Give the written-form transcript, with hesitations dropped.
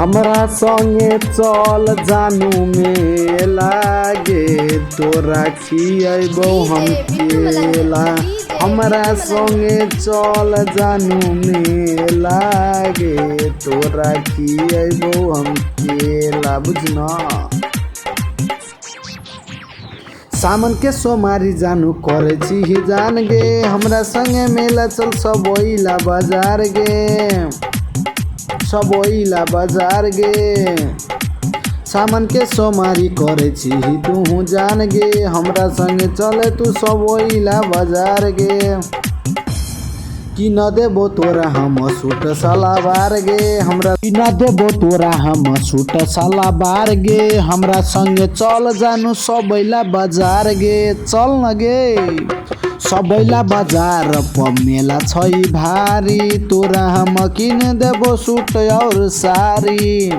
हमरा संगे चल जानू मेला गे, तोरा खियबौ हम डीजे बिट्टू मलंगिया, केला। डीजे हमरा बिट्टू संगे चल जानू मेला गे, तोरा खियबौ हम केला, बुझना। सामन के सोमारी जानू करे छी जान गे, हमरा संगे मेला चल सबैला बाजार गे, सबैला बाजार गे। सामन के सोमारी करे छी तू जान गे, हमरा संगे चले तू सबैला बाजार गे। कि न देबो तोरा हम सूट सलवार गे, हमरा कि न देबो तोरा हम सूट सलवार गे, हमरा संगे चल जानू सबैला बाजार गे, चल न गे। सबैला बाजार पर मेला छै भारी, तोरा हम किन देबो सूट और साड़ी।